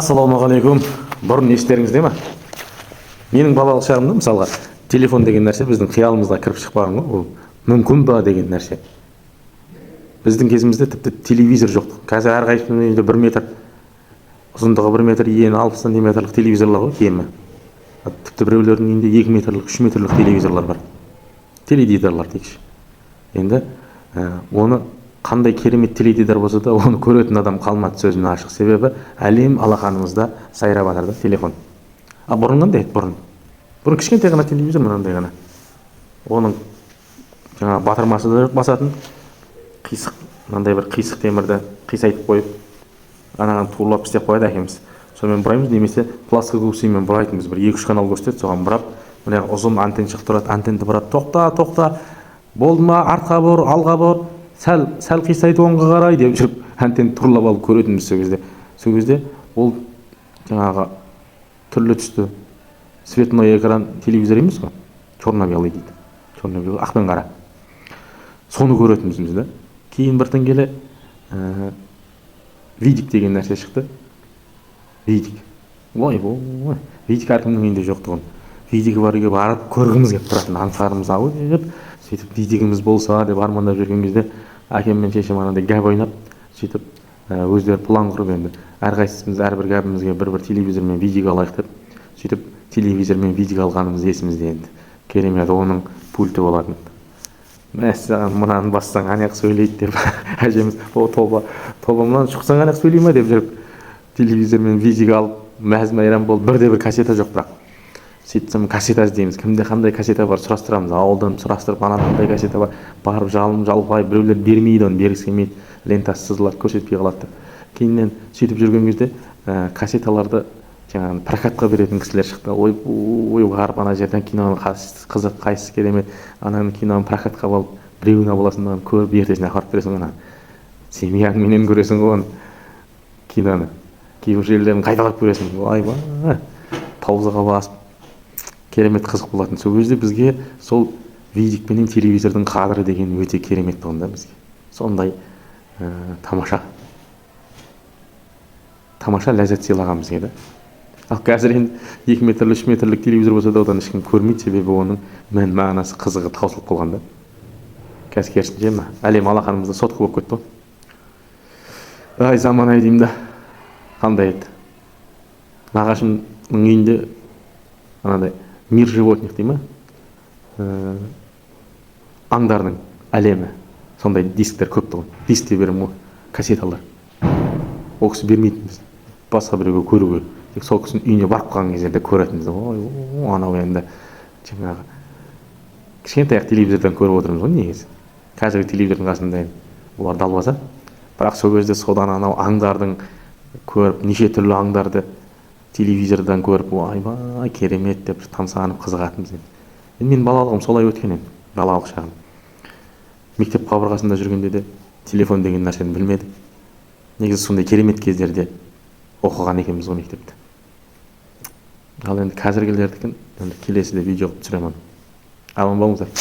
Ассалаумағалейкум! Бұрын естеріңізде ма, менің балалық шағымда, мысалға, телефон деген нәрсе біздің қиялымызға кіріп шықпаған ғой. Ол мүмкін ба деген нәрсе. Біздің кезімізде тіпті телевизор жоқ. Қазір әрқайсысының үйінде 1 метр ұзындығы, 1 метр ені, 60 сантиметрлік телевизорлар ғой кемі. Тіпті біреулердің үйінде 2 метрлік, 3 метрлік телевизорлар бар, теледидарлар дейікші. Енді оны қандай керемет теледидар болса да, оны көретін адам қалмады, сөзім ашық. Себебі әлем алақанымызда сайрап жатыр да, телефон. А бұрын қандай еді? Бұрын кішкентай ғана телевизор, мынандай ғана. Оның жаңағы батырмасы да жоқ, басатын қисық, мынандай бір қисық темірді қисайтып қойып, анаған турлап істеп қояды әкеміз. Сонымен бұраймыз немесе плоскогубциямен бұрайтынбыз. Бір екі үш канал көрсетеді, соған бұрап, мына ұзын антенна шығып тұрады. Антеннді бұрап, «Тоқта, тоқта, болды ма? Артқа бұр, алға бұр, сәл сәл қисайт оңға қарай», – деп жүріп, антенна турлап алып көретінбіз сол кезде. Сол кезде ол жаңағы түрлі түсті цветной экран телевизор емес қой, черно белый дейді, черно белый, ақ пен қара. Соны көретінбіз біз да. Кейін біртін келе видик деген нәрсе шықты. Видик, ойбой, видик әркімнің үйінде жоқ тұғын. Видигі бар үйге барып көргіміз келіп тұратын, аңсарымыз ауып. Сөйтіп видигіміз болса деп армандап жүрген кезде, әкем мен шешем анандай гәп ойнап, сөйтіп өздері план құрып, енді әрқайсымыз әрбір гәпімізге бір бір телевизор мен видик алайық деп, сөйтіп телевизор мен видик алғанымыз есімізде енді. Керемет, оның пульті болатын. «Мәссаған, мынаны бассаң, ана жақ сөйлейді», – деп әжеміз. «О, тоба, тоба, мынаны шұқсаң, ана жақ сөйлей ма?» – деп жүріп, телевизор мен видик алып, мәз мейрам болып. Бірде бір кассета жоқ бірақ. Сөйтсем, кассета іздейміз. Кімде қандай кассета бар, сұрастырамыз ауылдан, сұрастырып, анада қандай кассета бар, барып жалын жалпайып. Біреулер бермейді, оны бергісі келмейді, лентасы сызылады, көрсетпей қалады деп. Кейіннен сөйтіп жүрген кезде кассеталарды жаңағы прокатқа беретін кісілер шықты. Ойбой, барып ана жерден киноның қайсысы қызық, қайсысы керемет, ананың киноны прокатқа алып, біреуін алып аласың да, көріп, ертесіне апарып бересің ғой. Ана семьяңменен көресің ғой оны, киноны. Кейбір жерлерін қайталап көресің. Ойбай, паузаға басып, керемет қызық болатын. Сол кезде бізге сол видик пенен телевизордың қадірі деген өте керемет тұғын да бізге. Сондай тамаша, тамаша ләззат сыйлаған бізге да. Ал қазір енді 2 метрлі, 3 метрлік телевизор болса да, одан ешкім көрмейді. Себебі оның мән мағынасы, қызығы таусылып қалған да. Қазір керісінше, мына әлем алақанымызда сотка болып кетті ғой. Ай, заман ай деймін да. Қандай еді, нағашымның үйінде анадай «Мир животных» дей ма, аңдардың әлемі, сондай дисктер көп тұғын. Диск те беремін ғой, кассеталар. Ол кісі бермейтін біз басқа біреуге көруге. Тек сол кісінің үйіне барып қалған кездерде көретінбіз. Ой, анау енді жаңағы кішкентай ақ телевизордан көріп отырмыз ғой негізі. Қазіргі телевизордың қасында енді олар далбаса. Бірақ сол кезде содан анау аңдардың көріп, неше түрлі аңдарды телевизордан көріп, ойбай, керемет деп тамсанып қызығатынбыз. Енді менің балалығым солай өткен. Енді балалық шағым мектеп қабырғасында жүргенде де телефон деген нәрсені білмедім негізі. Сондай керемет кездерде оқыған екенбіз ғой мектепте. Ал енді қазіргілердікін енді келесіде видео қылып түсіремін. Аман болыңыздар!